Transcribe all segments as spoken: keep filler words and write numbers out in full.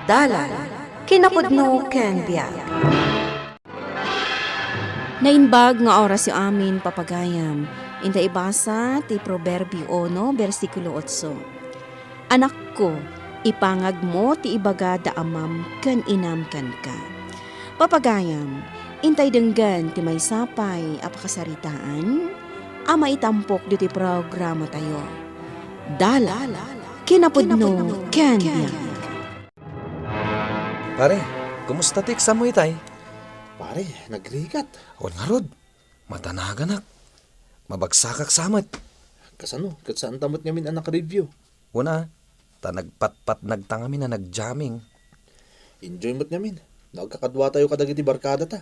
Dalan, kinapudno ken biag. Naimbag nga orasyo amin, papagayam. Inta ibasa ti Proverbio uno, bersikulo otso. Anakko, ipangagmo ti ibagada amam ken inam kenka. Papagayam, intay denggen ti maysa pay a pakasaritaan a maitampok ditoy programatayo. Dalan, kinapudno ken biag. Pare, kumusta ti exam mo itay? Pare, nagrigat. Wen ngarud, madanaganak. Mabagsakak sa met. Kasano? Ket saanta met ngamin a nakareview? Una, ta nagpatpatnagta ngamin a nagjamming. Enjoy met ngamin no agkakaduatayo kadagiti barkadata.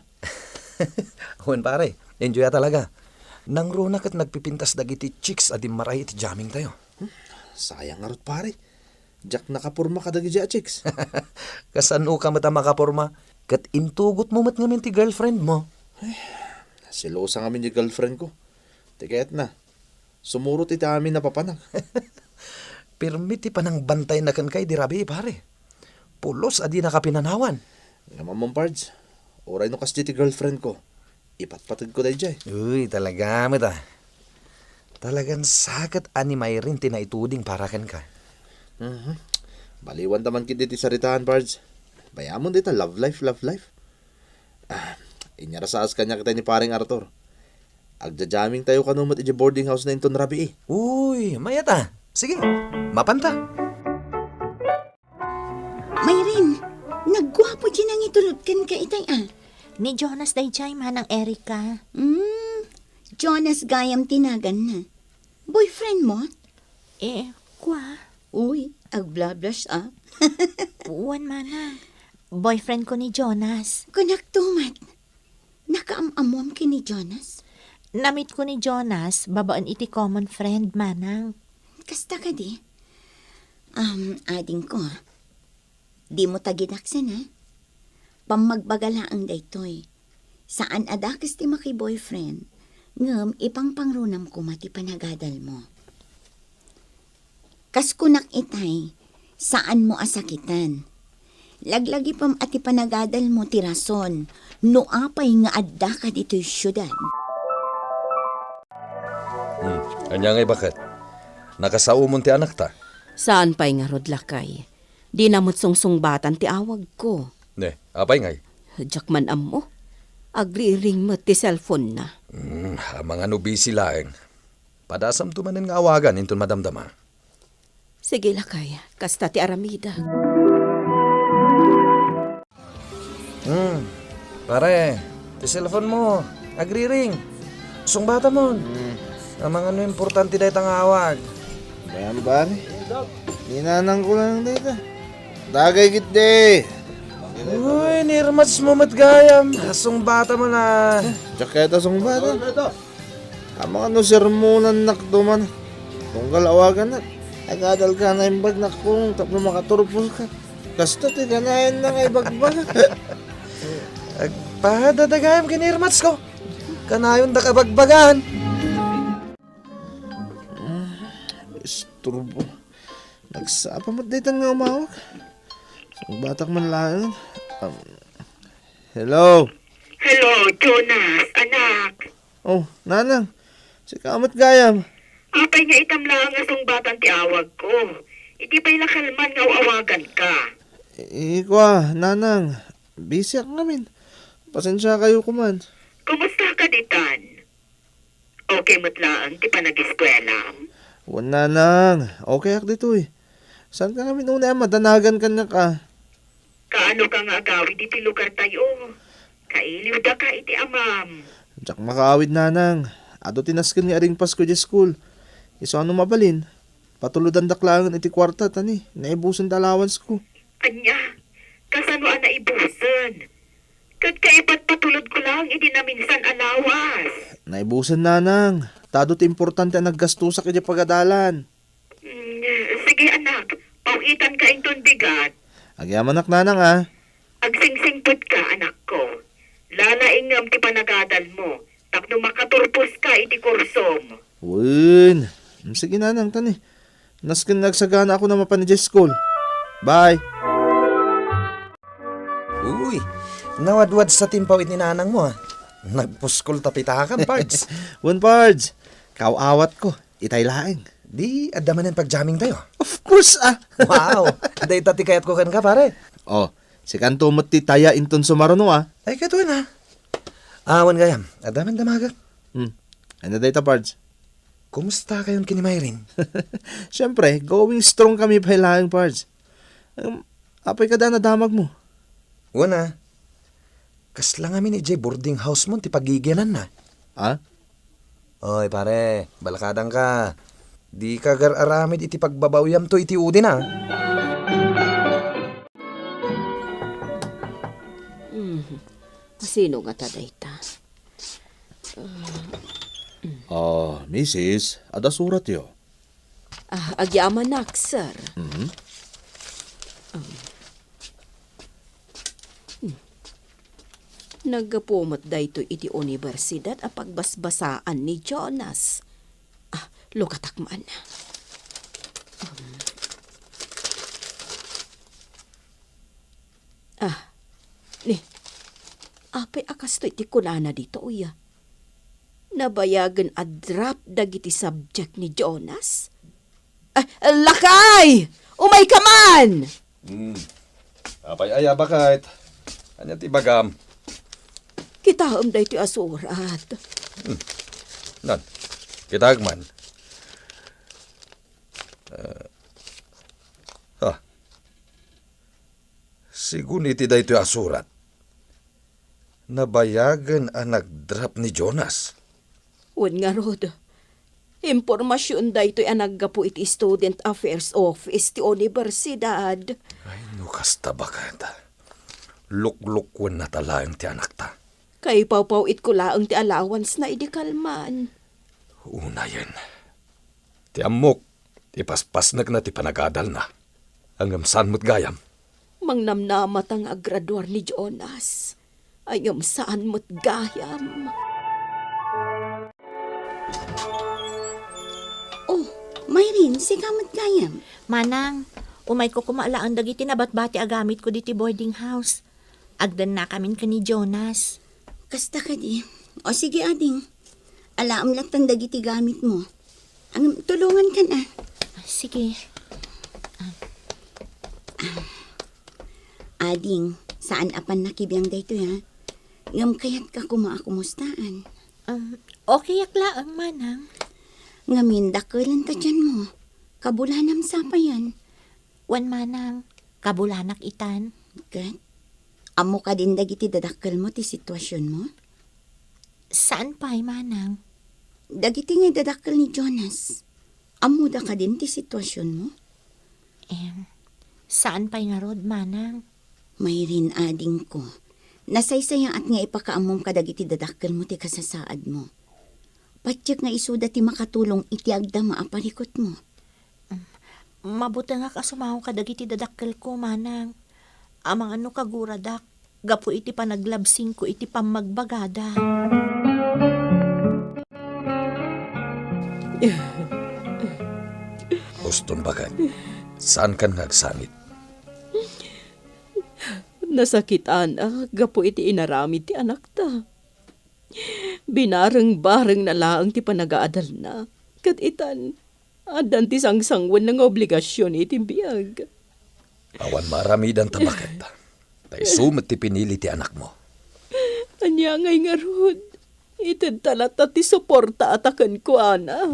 Wen, pare, enjoy a talaga. Nangruna ket nagpipintas dagiti chicks a dimmaray iti jammingtayo. Hmm, sayang ngarud, pare. Diak nakaporma kadagiti a chicks. Kasano ka met a makaporma? Ket intugotmo met ngamin ti girlfriend mo. Ay, selosa ngamin ti girlfriend ko. Ti kayatna, sumurot iti amin a papanak. Pirmi ti panangbantayna kenka idi rabii, pare. Pulos a dinaka pinanawan. Ngem ammom, Pards, uray no kasdi ti girlfriend ko, ipatpateg ko daydiay. Uy, talaga met, a. Talagan saket a ni Myrin ti naituding para kenka. Mhm. Baliwan ta man ketdi ti saritaan, Pards. Bayamon dayta love life, love life. Ah, inyarasaas kaniak itay ni Paring Arthur. Agjajamming tayo kano met idiay boarding house na inton rabii. Uy, mayat a. Sige, mapanta. Myrin, nagguapo di nangitulod kenka itay a. Ni Jonas daydiay, Manang Erica. Hmm, Jonas gayam ti naganna. Boyfriend mo? Eh, kua? Uy, agblush-blush a. Wen, Manang. Boyfriend ko ni Jonas. Kunak tumat. Nakaam-ammom ken ni Jonas? Na-meet ko ni Jonas babaen iti common friend, Manang. Kasta kadi? Um, adingko, dimo taginaksan, a? Pammagbaga laeng daytoy. Saan a dakes ti maki-boyfriend, ngem ipangpangrunam koma ti panagadalmo. Kas kunak itay, saanmo a sakitan. Laglagipem a ti panagadalmo ti rason no apay nga addaka ditoy siudad. Hmm, ania ngay baket? Nakasaomon ti anakta? Saan pay ngarud, lakay. Dina met sungsungbatan ti awagko. Ne, apay ngay? Diak man ammo. Agriring met ti cellphone-na. Hmm, amangan no busy laeng. Padasamto manen nga awagan inton madamdama. Sige, lakay, kasta ti aramidek. Hmm. Pare, ti cellphone mo, agriring. Sungbatamon. Hmm. Amangan no importante dayta nga awag. Gayam, pare. Ni nanangko lang dayta. Dagay ketdi. Uy, ni-rematch mo met gayam. Sungbatamon a. Diak kayat a sungbatan. Amangan no sermonannakto man. Tunggal awagannak. Agadalka naimbag, nakong, tapno makaturposka. Kasta ti kanayon na nga ibagbaga. Agpada da gayam ken ni-rematch ko. Kanayon da kabagbagan. Isturbo. Nagsapa met daytan nga umawag. Sungbatak man laeng. Um, hello? Hello, Jonas, anak. Oh, nanang. Sika met gayam. Apay nga itam laeng a sungbatan ti awagko? Idi pay la kalman nga aw-awaganka. I-, ikua, nanang. Busy ak ngamin. Pasensiakayo koman. Kumusta ka ditan? Okay met laeng ti panagiskuelam? Wen, nanang. Okay ak ditoy. Saanka ngamin unay a madanagan kaniak a? Kaano ka nga agawid iti lugartayo? Kailiwdaka iti amam. Diak makaawid, nanang. Adu ti nasken nga iringpasko idiay school. Isu a no mabalin, patulodandak laengen iti kuarta ta ni, naibusen ti allowance ko. Ania? Kasano a naibusen? Ket kaipatpatulodko laeng idi naminsan a lawas. Naibusen, nanang. Ta adu ti importante a naggastosak idiay pagadalan. Mm, sige, anak. Paw-itanka inton bigat. Agyamanak, nanang, a. Agsingsingpet ka, anakko. Lalaingem ti panagadalmo tapno makaturposka iti kursom. Wen. Mm, sige, nanang, ta ni. Nasken nga agsagana ako a mapan idiay school. Bye. Nawadwad sa timpaw iti nanangmo, ah. Nagpuskol ta pitakam, Pards. Wen, Pards. Kaaw-awatko. Itay laeng. Di, adda manen pagjamming tayo. Of course, ah. Wow! Dayta ti kayatko kenka, pare. Oh, sikanto met ti taya inton sumaruno, ah. Ay, ket wen, ah. Awan gayam. Adda man damagak. Hmm. Ano dayta, Pards? Kumusta kayon ken ni Myrin? Siyempre, going strong kami pay laeng, Pards. Um, apay kada nadamagmo? Wen, ah. Kasla ngamin idiay boarding house mo ti pagigiananna. Ha? Oy, pare, balkadangka. Dika agar-aramid iti pagbabawyamto iti udin, ah. Mm. Sino ngata dayta? Ah, misis, adda suratyo. Ah, agyamanak, sir. Mhm. Um. Hmm. Naggapu met daytoy iti universidad a pagbasbasaan ni Jonas. Ah, lukatak man. Um. Ah, ni, apay a kastoy ti kunana ditoy? Nabayagen a drop dagiti subject ni Jonas? Ah, lakay! Umayka man! Hmm. Apay aya, baket? Ania ti bagam? Kitaem daytoy a surat. Hmm. Nan, kitaek man. Ah. Ah. Sigun iti daytoy a surat, nabayagen a nagdrap ni Jonas. Wen ngarud, impormasion daytoy a naggapu iti Student Affairs Office ti universidad. Ay, no kasta, baket, luklukwen nata laeng ti anakta. Kaipawpaw-itko laeng ti allowance na idi kalman. Unayen. Ti ammok, ipaspasnekna ti panagadalna. Ngem saan met gayam? Mangnamnamata nga aggraduar ni Jonas. Ngem saan met gayam? Oh, Myrin, sika met gayam. Manang, umayko koma laeng dagiti nabatbati a gamitko diti boarding house. Agdennakamin ken ni Jonas. Kasta kadi? O sige, ading. Alaem lattan dagiti gamitmo. Ngem tulongankan, a. Sige. Ading, saan a pannakibiang daytoy, a. Ngem kayatka koma a kumustaan? Um, okayak laeng, manang. Ngamin, dakkelenta tianmo. Kabulanam sa payen? Wen, manang, kabulanak itan. Ket, ammo kadin dagiti dadakkelmo ti situasionmo? Saan pay, manang. Dagiti nga idadakkel ni Jonas, ammoda kadin ti situasionmo? Em, saan pay ngarud, manang. Myrin, adingko, nasaysayaat nga ipakaammom kadagiti dadakkelmo ti kasasaadmo. Patiek nga isuda ti makatulong iti agdama a parikutmo. Mabutengak a sumango kadagiti dadakkelko, manang. Amangan no kaguradak gapu iti panaglabsingko iti pammagbagada. Uston, baket. Saankan nga agsangit. Nasakitanak gapu iti inaramid ti anakta. Binareng-barengna laeng ti panagaadalna. Ket itan, addan ti sangsanguenna nga obligasion iti biag. Awan maaramidanta, baket. Ta isu met ti pinili ti anakmo. Ania ngay ngarud? Itedta latta ti suportaata kenkuana.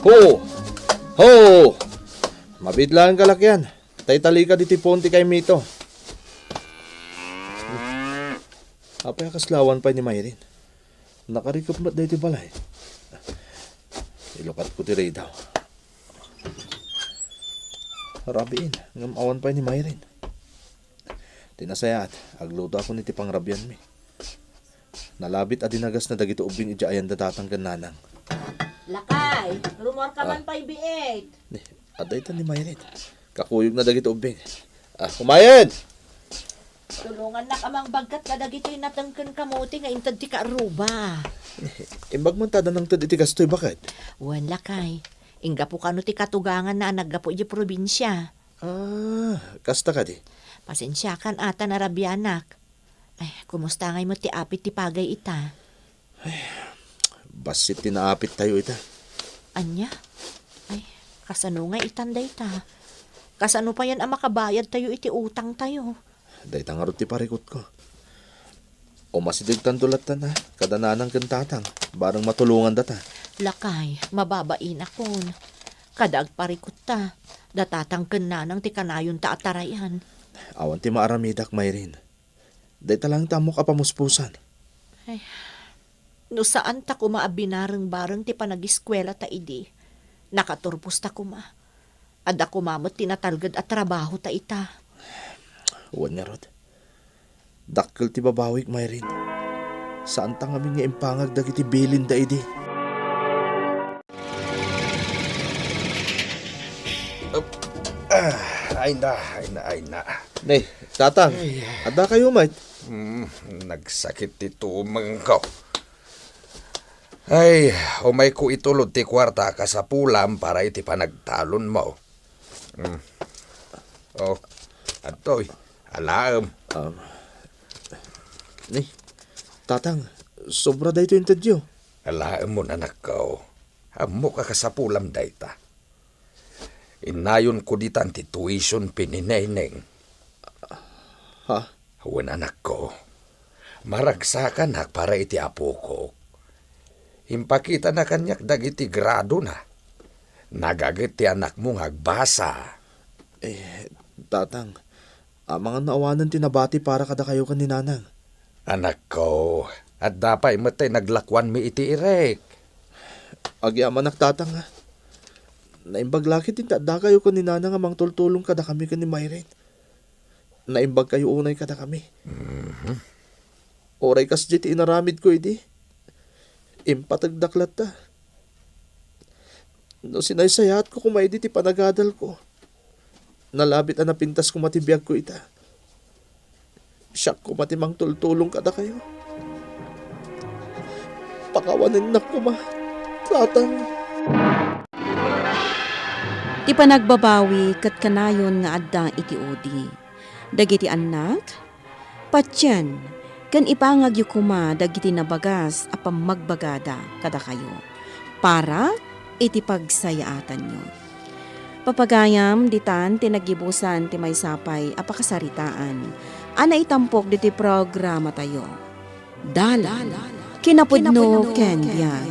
Ho! Ho! Mabiit laeng kalakian, ta italika ditoy puon ti kaimito. Apay a kasla awan pay ni Myrin? Nakarikep met daytoy balay. Ilukatko ti radio. Rabiin, ngem awan pay ni Myrin. Ti nasayaat, aglutoakon iti pangrabianmi. Nalabit a dinagasna dagiti ubbing idiay ayanda tatang ken nanang. Lakay, rumuarka Ah. man pay biit. Ni, adda ita ni Myrin. Kakuyogna dagiti ubbing. Ah, kumayen! Tulongannak a mangbagkat kadagitoy nateng ken kamote nga inted ti kaarruba. Imbag man ta adda nangted iti kastoy, baket? Wen, lakay. Inggapu kano ti katuganganna a naggapu idiay probinsia. Ah, kasta kadi? Pasensiakan a ta narabianak. Ay, kumusta ngay met ti apit ti pagay ita? Bassit ti naapit tayo ita. Ania? Ay, kasano nga itan dayta? Kasano payen a makabayad tayo iti utang tayo? Dayta ngarud ti parikutko. Umasidegtanto latta kada nanang ken tatang, bareng matulongandata. Lakay, mababainak. Kada agparikutta, da tatang ken nanang ti kanayonta a tarayan. Awan ti maaramidak, Myrin. Dayta lang ti ammok a pamuspusan. Ay, no saan ta koma a binareng-bareng ti panagiskuela ta idi, nakaturpos ta koma. Adda koma met ti natalged a trabaho ta ita. Wen ngarud. Dakkel ti babawik, Myrin. Saan ta ngamin nga impangag dagiti bilin da idi. Ah, ay na, ay na, ay na. Ne, tatang, Ay. Adda kayo met? Hmm, nagsakit ti tumengko. Ay, umayko itulod ti kuarta a kasapulam para iti panagtalonmo. Hmm. Oh, adtoy, alaem. Um, ni, tatang, sobra daytoy intedyo. Alaem mo, anakko. Ammok a kasapulam dayta. Innayonko ditan ti tuition fee ni Neneng. Ha? Wen, anakko. Maragsakanak para iti apokok. Impakitana kaniak dagiti gradona. Nagaget ti anakmo nga agbasa. Eh, tatang, amangan no awanen ti nabati para kadakayo ken ni nanang. Anakko, adda pay met tay naglakuanmi iti irek. Agyamanak, tatang, a. Naimbag la ketdi ta addakayo ken ni nanang a mangtultulong kadakami ken ni Myrin. Naimbagkayo unay kadakami. Mhm. Uray kasdi ti inaramidko idi, impategdak latta. No sinaysayaatko koma idi ti panagadalko, nalabit a napintas koma ti biagko ita. Siak koma ti mangtultulong kadakayo. Pakawanennak koma, tatang. Ti panagbabawi ket kanayon nga adda iti udi. Dagiti annak, patien, ken ipangagyo koma dagiti nabagas a pammagbagada kadakayo para iti pagsayaatanyo. Papagayam, ditan ti naggibusan ti maysa pay a pakasaritaan a naitampok ditoy programatayo. Dalan, kinapudno ken biag.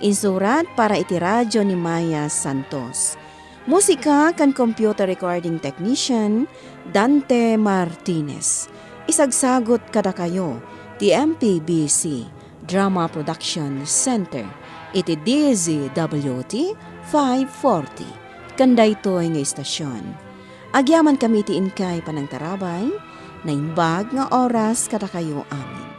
Insurat para iti radio ni Maya Santos. Musika ken computer recording technician, Dante Martinez. Isagsagut kadakayo ti M P B C Drama Production Center iti D Z W T five forty. Ken daytoy nga istasion, agyamankami iti inkay panangtarabay, naimbag nga oras kadakayo amin.